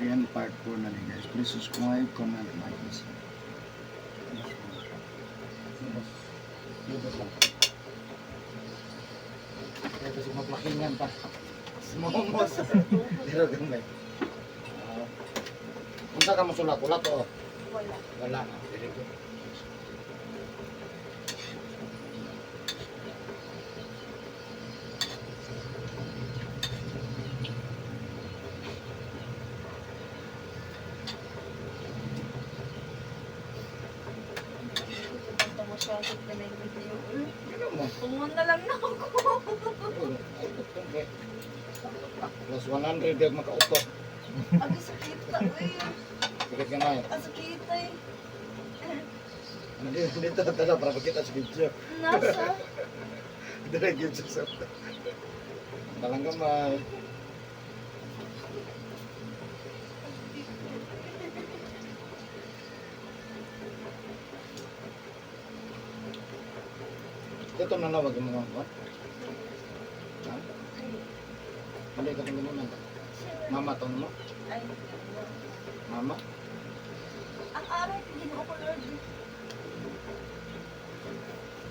Ayan, part 4 na rin, guys. Please subscribe, comment, like, and share. Libos. Libos lang. Kaya kasi maplakingan pa. Momos. Pero gamay. Ah. Unsa ka mosulat? Wala to, oh. Wala. Wala. Very good. Pupunta mo siya sa pinay video. Eh, Ano mo? tungon na lang na ako. Okay. Plus 100 yung makauto. Ang sakit na eh. Sakit gamay. Ang sakit eh. Hindi, dito tala para makita sa video. Nasa? Dire gyud sa sa. Talang gamay. Ito na nawag yung mga kuwan. Ha? Hindi ka tingin naman. Mama to mo? Ay, Mama? ang aray ko, ginoo ko, Lord.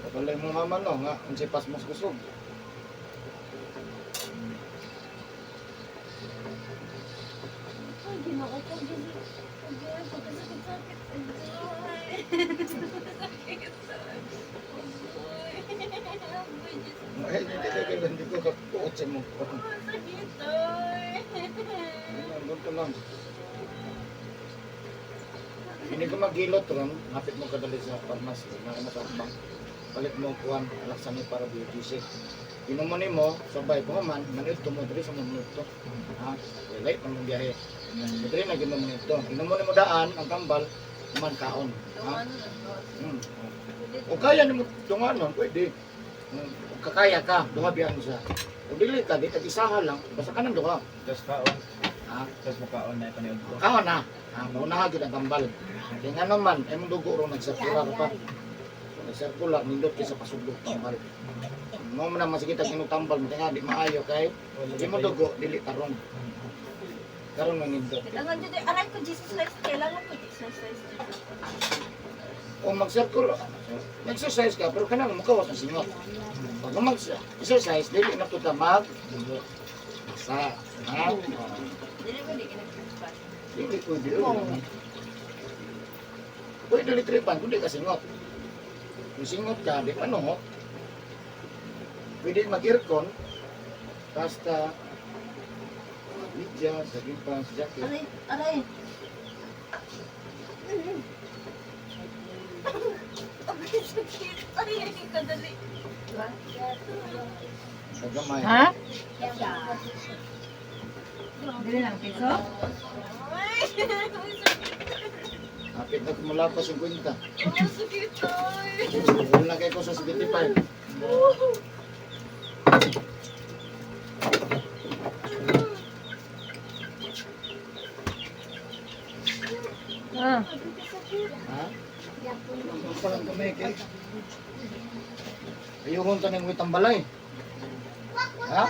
Kapalay mo mama no nga unsay pasmos kusog. Ay, ginoo ko, ginoo. Ay, pagkasakit-sakit. Ay, sakit. Ay, ay, Diyos ko. Ay, hindi ka kailan hindi ko kapuot sa mo. Ang sakit, ay. Doon ko lang. Hindi ko maghilot ron. Hapit mo kadali sa pharmacy. Naka na sa bank. Palit mo ang kuwan. Alaksan ni para BGC. Inom mo nimo, sabay ko man, manid to mo diri sa mo to. Ha? Wala pa mong biyahe. So, diri na gid mo manid to. Inom mo nimo daan ang tambal, man kaon. Ha? Tungan na lang, boss. O kaya nimo tunganon, pwede. O kakaya ka, duha biyan siya. O dili ka, di tag isaha lang, basta ka ng duha. Tapos kaon. Ha? Tapos mukaon na ipanood ko. Kaon na. Ha, maunaha gyud ang tambal. Kaya nga naman, ay mong dugo ron nagsirkular pa. So, nagsirkular, nindot kay sa pasudlok tambal. Mo man ang masigit ang imong tambal, mo nga di maayo kay imong dugo dili tarong. Karon man nindot. Kailangan dyan eh. Aray ko, Jesus Christ. Kailangan ko, Jesus Christ. O mag-circle, exercise ka, pero kanang mukawas ang singot. Pag mag-exercise, dili na to ta mag sa ha? Dili ko, di ka nag-tripan. Dili pwede. Oo. Pwede dili tripan kung di ka singot. Kung singot ka, di panuhot. Pwede mag-aircon, basta medyas, sagipas, jacket. Aray, aray. Aray, sakit. Ay, kadali. Sa gamay. Ha? Dili lang piso? Ay, sakit. Hapit na kumulapas yung kwenta. Ang sakit, ay. Wala kayo ko sa 75. Ah. Sakit. Ha? Ang palang kami kay. Ayuhon ta ning tambal. Ha?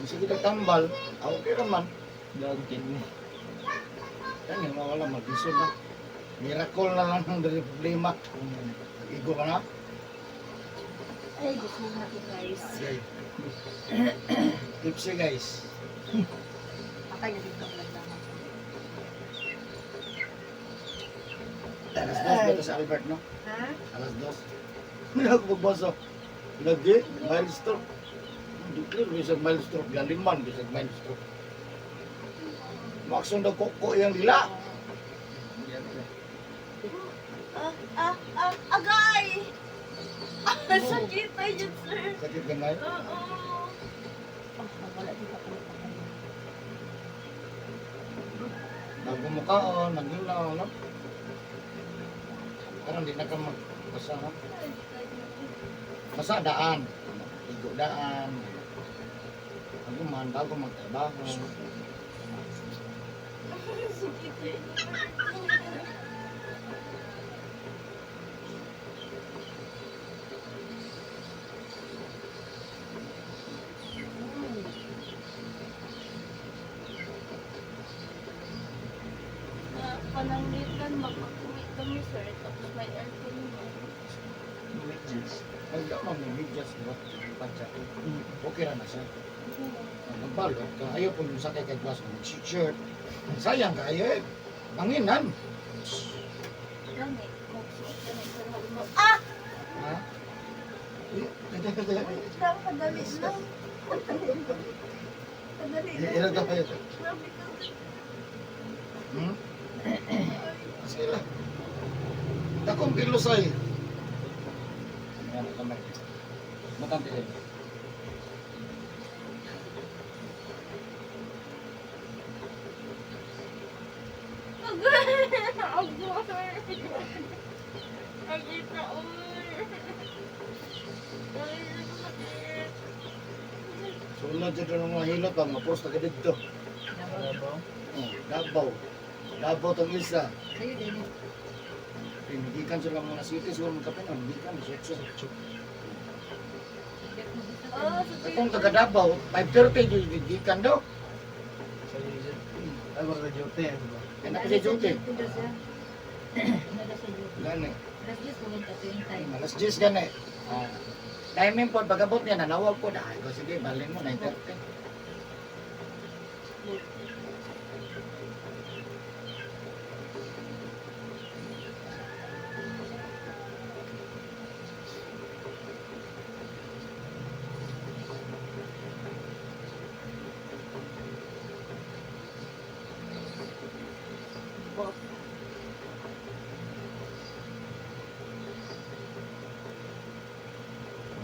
Sige ta tambal, ah, okay ra man. Dog kidney. Yan yung mawala, mag-isod na. Miracle na lang ang dali problema. Igo ka na? Ay, gusto na ko, guys. Okay. Tipsy, guys. Patay na dito ang lagdaman. 2:00 ba ito sa Albert, no? Ha? 2:00. Hindi ako magbasa. Lagi, mild stroke. Hindi clear, bisag mild stroke. Galing man, bisag mild stroke. Maksun daw kuko yung dila. Ah, ah, ah, agay! Ah, sakit ay yun, sir. Sakit gamay. Oo. Ah, wala dito ako. Bago mo kaon, naghilaw, no? Karon di na ka magbasa, no? Basa daan. Igo daan. Bago man, bago magtrabaho. Sakit eh. Pananglitan, mag-uwi kami, sir. Tapos may aircon mo. Medyas. Pag mo may medyas, di ba? Padya. Okay ra na siya. Magbalot ka. Ayaw po yung sakay kay glass mo. Shirt. Sayang ka. Ayaw eh. Banginan. Gani, magsuot ka na sir. Halimbawa, ah! Ha? Eh, Wait lang, kadali lang. Kadali lang. Ilan ka pa yun? Grabe ka. Hmm? Sige lang. Dakong kilo sa'yo. Ayan, kamay. Matante kayo. Agay! Agay! Agay na, uy! Ay, sakit. Sulod dyan doon ang mga hilot pa, mga post na dito. Davao. Oh, Davao. Davao tong isa. Sa'yo din. Pinigikan sila mga city, siguro mga kape, gikan, sotso. Ah, sakit. Kung taga Davao, 5:30 di gikan daw. Sa user. Ay, wala duty. Ano ba? Kaya na kasi duty. Nada sa duty. Gani. Alas 10 pumunta to yung time. Alas 10 gani. Ah, timing po, pagabot niya, nanawag ko na. Ay, ko, sige, balin mo, 9:30.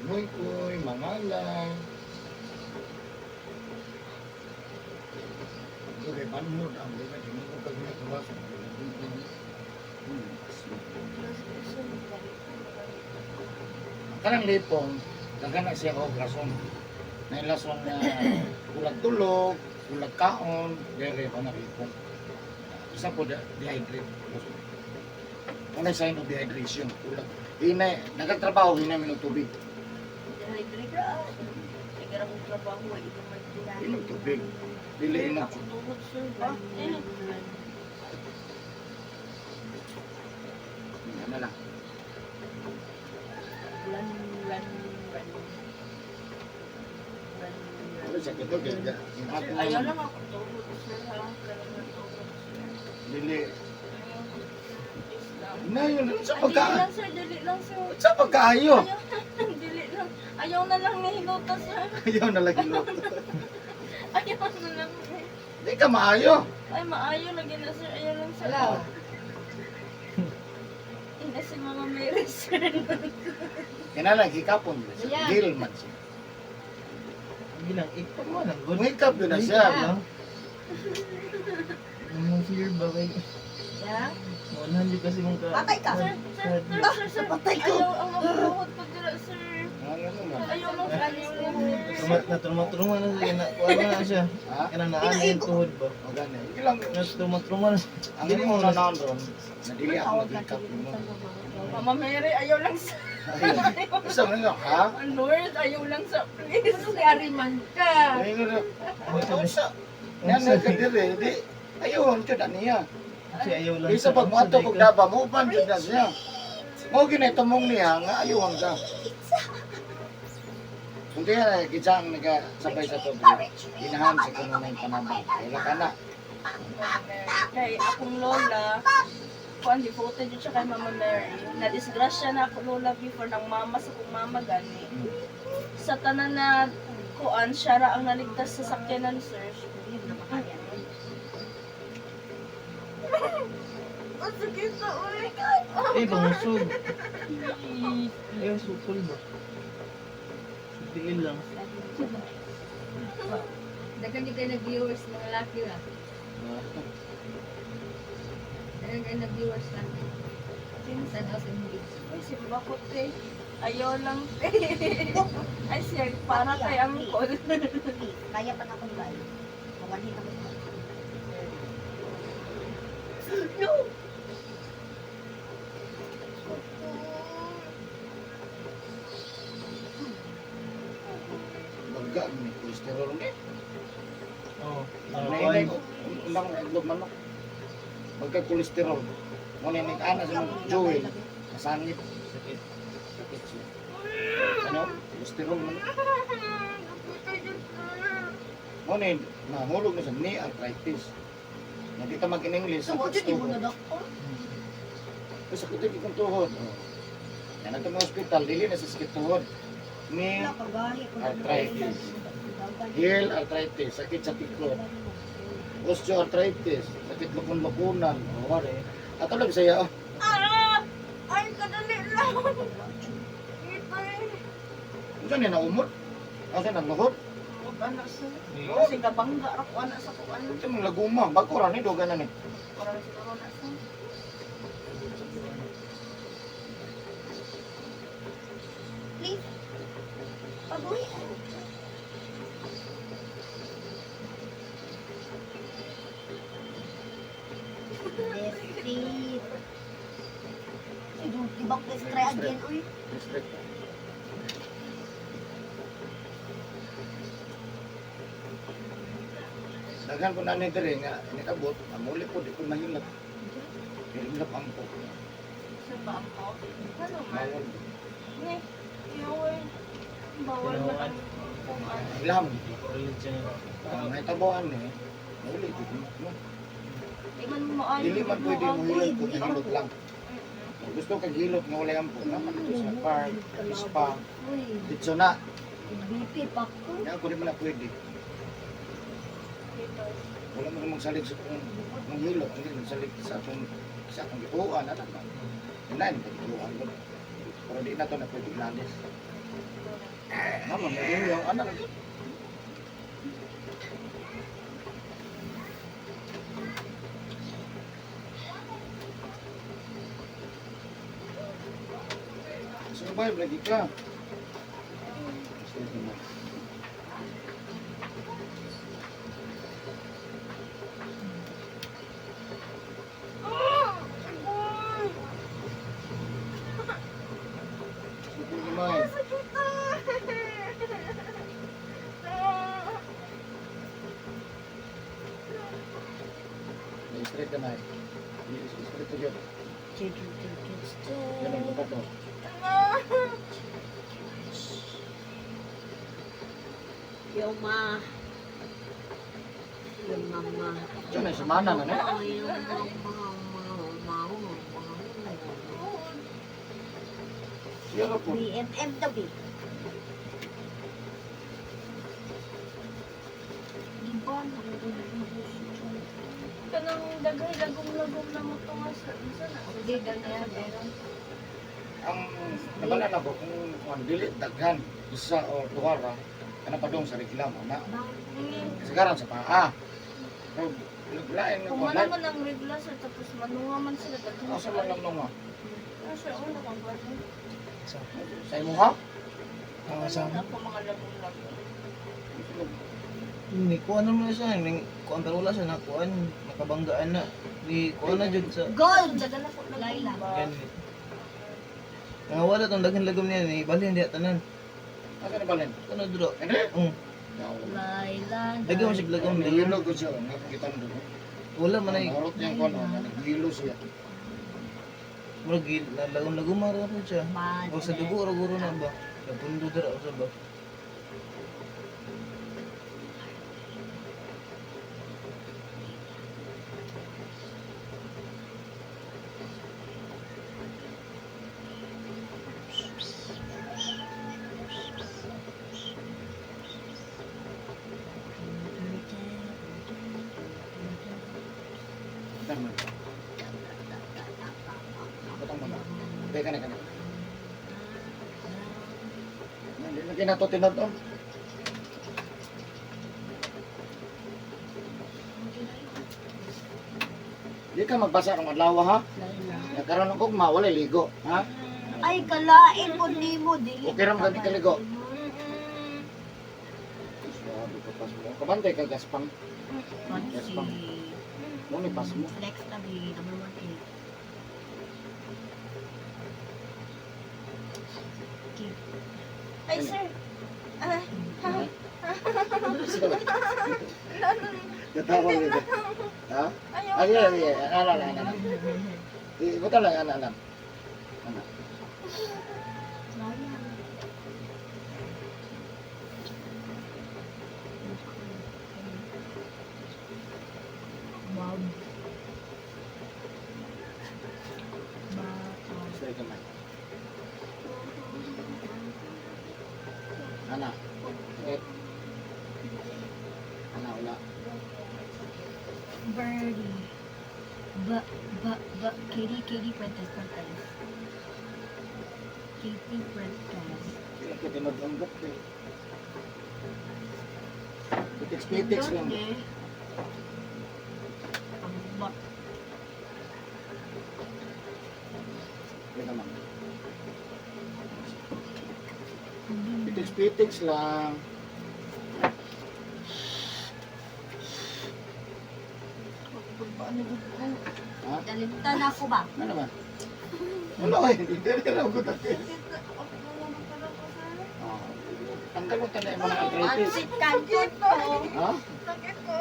Amoy ko'y mangalay. Ito kay Banhod, ang di ba, di mo ko kag natuwa sa Kanang lipong, daghan na siya og rason. May rason na kulag tulog, kulag kaon, dere pa na lipong. Isa po dehydrate. Unay sign of dehydration, kulag. Hinay, nagtatrabaho, hinay minom tubig. Dehydrate ka. Sige ra kong trabaho, ay inuman ko. Inom tubig. Dili na. Ako tuhod, sir, ba? Eh, Ano lang. Run, run, run. Run, run. Ano siya kito kay Sir, ayaw lang ako tuhod, sir, ha? Kailangan ng tuhod, sir. Dili. Ayaw, please lang. Na yun sa Ay, pagka dili lang, sir. Dili lang, sir. sa pagkaayo. Ayaw, dili lang. Ayaw na lang ni Hiluta, sir. Ayaw na lagi no. Ayaw na lang. Di ka maayo. Ay, maayo lagi na, sir. Ayaw lang, sir. Wala. Ina si Mama Mary, sir. Kinala gikapon ba siya. Yeah. Deal man siya. Hindi lang. Ipag mo lang. Good. Wake up yun na siya. Lang. Ang fear ba kay... Yeah? 100 kasi mong ka... Patay ka. Sir, sir, sir, sir, sir. Patay ko. Ayaw ang mabuhod ko dira, sir. Ano na? Ayaw lang, sir. Ayaw lang, sir. Trumat na trumat-truma na siya. Na, kuha na siya. Ha? Kaya na naano yung tuhod ba? O gani. Hindi lang. Na trumat-truma na siya. Ang imo na naon ron. Nadili ako nagikap mo. Mama Mary, ayaw lang, sir. Ayun. Isa man nga ha? Oh, Lord, ayaw lang, sir. Please. Ano kay Ariman ka? Ayun na. Unsa? Yan na ka diri di. Ayun jud niya. Kasi ayaw lang. Bisa pag moadto kog daba mo uban jud na siya. Mao ginay tumong niya nga ayuhan ka. Kung kaya gitsang nagasabay sa tubig, ginahan sa kuno na yung panabang. Wala ka na. Mama Mary. Kay akong lola, kuan devoted yun siya kay Mama Mary. Na-disgrasya na ako lola before ng mama sa kong mama gani. Sa tanan na kuan, siya ra ang naligtas sa sakyanan, sir. Ang sakit na, uy. Eh, bangusog. Ayaw, sukol ba? Tiil lang. Daghan gyud kayo nag-viewers mga laki ah. Daghan kayo nag-viewers laki. Saan ako sa imong video. Uy, simba ko, te. Ayaw lang, te. Ay, siya, para kay angkol. Kaya pa na akong bayo. Mawanhin ako. No! Bagga, may cholesterol ni. Oo. Nainay ko, unang itlog manok. Magka-cholesterol. Mo ni ana sa mong Joel, masangit. Sakit. Sakit siya. Ano? Cholesterol man. Mo ni nahulog na sa knee arthritis. Na di ta mag-in-English, So, sakit jud sa di mo tuhod. na doktor. Ay, sakit din kong tuhod. Oh. Yan ang hospital, dili na sa sakit tuhod. Knee Wala kagahi ko. Arthritis. Heel arthritis, sakit sa tikod. Osteoarthritis, sakit lukon-lukunan. O, wari. Ato lang saya, oh. Ah! Ay, kadali lang. Ito eh. Unsa ni naumot? Asa nang luhod? Huwag anak sa... Kasi kabangga ra ko anak sa kuan. Unsa mong laguma? Bago ra ni duga na ni. Wala na siguro na sa. Please. Pabuhi. Desperate. Ay, don't give up. Let's try again, uy. District. Daghan ko na ni diri nga inikabot, amuli ko di ko mahilap. Hilap ang po. Sa bangko. Ano man? Bawal. Ni, yaway. Bawal man ang kung ano. Ilham. Religion nila. Ang may tabuan ni, muli gid mo. Di man mo ay. Dili man pwede mo hilot kung hilot lang. Kung gusto kag hilot nga walay ampo, naman dito sa park, spa, Uy, dito na. BP pa ko. Kaya ako di man na pwede. Wala mo magsalig sa akong mong hilot, hindi magsalig sa akong gituan, alam ba? Inay, gituan ko. Pero di na to na pwede lalis. Naman, may inyo, ano lang. Survive lagi ka. Sige na. Sige naman. Sakit ah. Straight na eh. Straight to yun. Ganun pa to. Yo, ma. Yo, mama. Diyan ay semana na na. Yo, mama, mama, mama. Siya ra po. BMW. Diba? Kanang daghay lagom-lagom na mo to nga sa unsa na. Hindi daw niya meron. Ang nabalan ako kung kung dili daghan isa o duha ra kana pa dong sa reklamo na. Kasagaran sa paa. Pero lain nga Kung ko wala lain. man ang regla sir, tapos manunga man sila daghan. Asa man lang nunga. Ah, sir, ano kang ba? Sa imuha? Ang kasama. Ako mga lagom-lagom. Ni kuan naman siya, ning kuan pero wala siya na kuan, nakabanggaan na. Ni kuan na jud sa Gold! Dagan ako lagom Laila. ba? ganit. Nga wala tong daghan lagom niya ni balhin diha tanan. Asa na balin? Ano duro? Hindi. Laila. Daghan mo siya lagom niya. Nagilo ko siya, nakikita mo doon. Wala man ay Narot niyang kuan, nagilo siya. murag lagom lagom ra po siya. O sa dugo ra guro na ba? Napundo dira sa ba? Tama. Batang mo na. Teka na, kana. Hindi na kinato tinod oh. Di ka magbasa ng adlaw ha. Nagkaroon og ugma, walay ligo, ha? Ay, kalain po nimo dili. Okay ra man gani kaligo. Grabe ka pas mo. Kabantay ka gaspang. Gaspang. Mo ni pas mo. Flex na bi, number 18. Ay, sir. Ah, Katawa gid. Ha? Ayaw Ay, na. ay, ay, ana lang, ana lang. Ibuta lang, ana lang. Ana. Sayang. Wow. Baka. Sorry kamay. Ana. Sakit. Ana, wala. Birdie. B, B, B, Katie, Katie Prentice, Prentice. Katie Prentice. Kaya ka tinod-unggot eh. Pitix-pitix lang. Ang bak. Kaya naman. Pitix-pitix lang. Ha? Dalimtan ako ba? Ano ba? Wala eh. Hindi ka na ugot Ah, tanggal mo tayo yung mga arthritis. Pansit kanton ko. Ha? Sakit ko.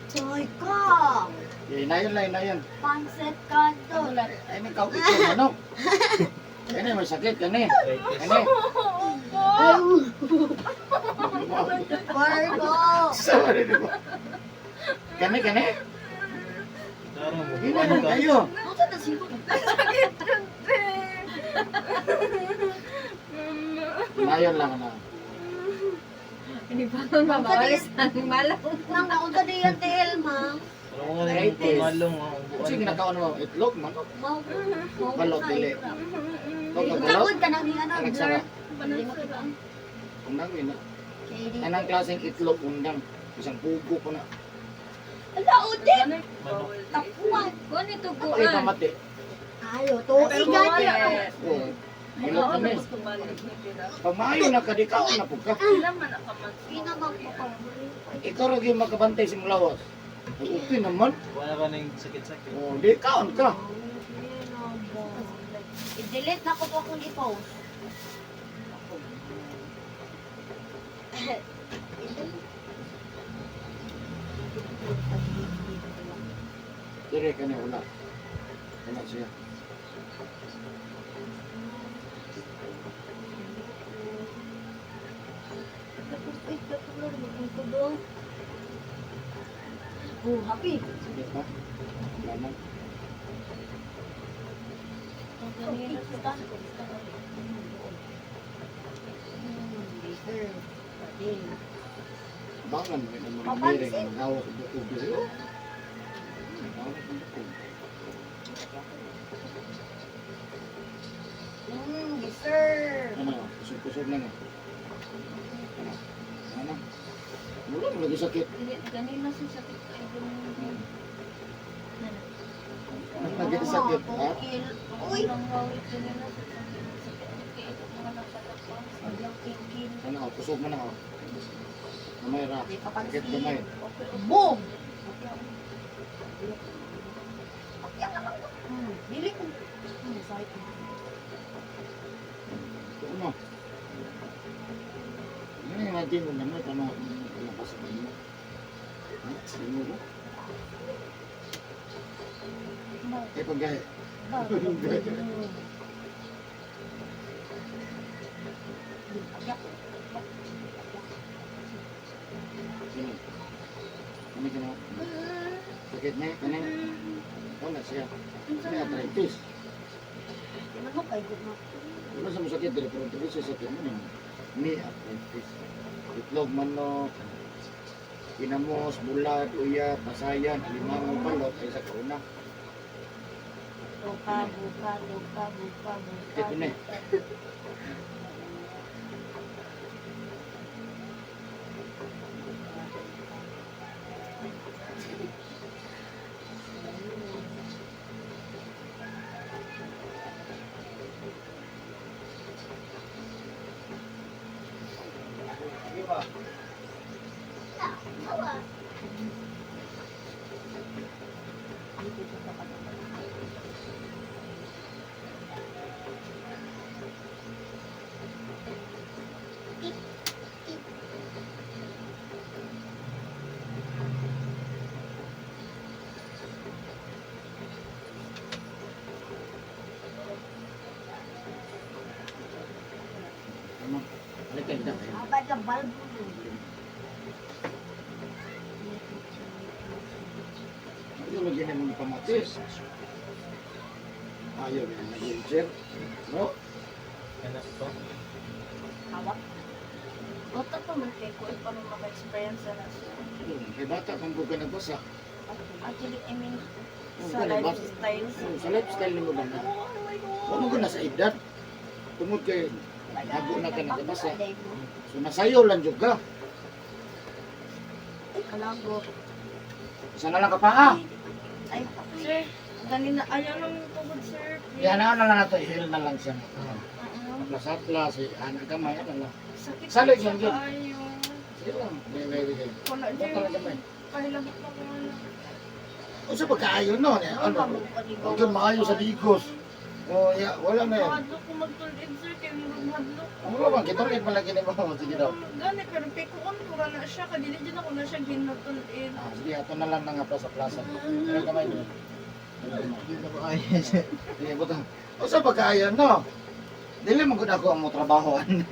Toy ka. Eh, inayon lang, inayon. Pansit kanton. Ay, may kaupit yung manok. Kani, may sakit, kani. Kani. Virgo. Sorry, di ba? Kani, kani. Tara mo. Inayon kayo. Ano sa tasiko? Sakit kasi. Inayon lang, ano. Hindi pa nun mabawal sa malang. Nang naunta di yan TL, ma'am. Ano nga rin yung pamalong ang Kasi buwan. ginakaon mo, itlog, manok. Mau. Balot, dili. Itlog, balot. Takod ka nang ano, Anak blur. sara. Banansara. Undang yun na. Katie. Anang klaseng itlog, undang. Isang pugo ko na. Ala, udi. Manok. Tapuan. Kuan ito Ay, kuan. pamati. Ayo, to igan. Oo. Hilot Oo, kami. tapos tumalik na sila. Pag maayo na ka, di kaon na po ka. Sila man nakaman. Ginamang ko pa. Ikaw ra gyud makabantay sa imong lawas. Ay, okay naman. Wala ka na yung sakit-sakit. Oh, di kaon ka. I-delete na ko po akong i-post. Dire ka ni wala. Wala siya. Oh, happy. Sige pa. Wala na. Later. Pwede. Bangan may mga miring ang gawas sa bukog diri. Oh. Gawas sa bukog. Sir. Ano, kusog-kusog na nga. Ano? Ano? Wala mo lagi sakit. Ganina siya sakit kayo. Lagi sakit, ha? Uy! Ganina siya sakit. Sakit kayo. Mga napalapas. Kill. Ano, kusog mo na oh. Gamay ra. Di pa Sakit gamay. Okay, Boom! Dili ko. Sorry. Ano? Ano yung natin kung naman, tama, lakas sa kanya. Ha? Sino ko? Eh, paggahe. Sino? Kami ka na. Sakit na, kani. Wala siya. May arthritis. Ano kay gud mo? Wala sa masakit dili pero dili siya sakit mo ni. May arthritis. Itlog, manok, kinamos, bulad, uya, pasayan, alimango, balot ay sa kauna. Buka, buka, buka, buka, buka. Ito na eh. Ida kayo. Abad ka balbo. Ayaw lagi na mong pamatis. Ayaw na nag-wheelchair. No? Anak pa. Hawak. Bata pa man kay ko pa man maka-experience na siya. Kay bata kung ka nagbasa. Actually, I mean, Oh, sa ganun ba? lifestyle. Sa lifestyle nimo ba na? Oh my God. Wa mo na sa edad. Tungod kay nago na ka nagbasa. So nasayo lang jud ka. Kalago. Isa na lang ka pa ah. Ay, sir, ganina, ayaw lang tugod, sir. Please. Yan na lang nato, i-heal na lang siya. Oo. Atlas-atlas, si ana gamay ano lang. Sakit Salig siya lang yun. kaayo. Sige lang. May may may. Wala Bata dyan. lang gamay. Kahilabot na ko na. Unsa pa kaayo no? Ano? Huwag yun maayo sa Digos. Oh, ya, wala na yan. Mahadlok ko magtulid, sir. Kaya murag mahadlok ko. Ang wala bang kituloy pala gini mo. Sige daw. Gani, pero pikuon ko ra na siya. Kadili dyan ako na siya ginatulid. Ah, sige, ato na lang nga plaza plaza. Pero kamay doon. Hindi na ko kaya siya. Sige, butang. Unsa pa kaayo no? Dili man gud ako ang mo trabahoan.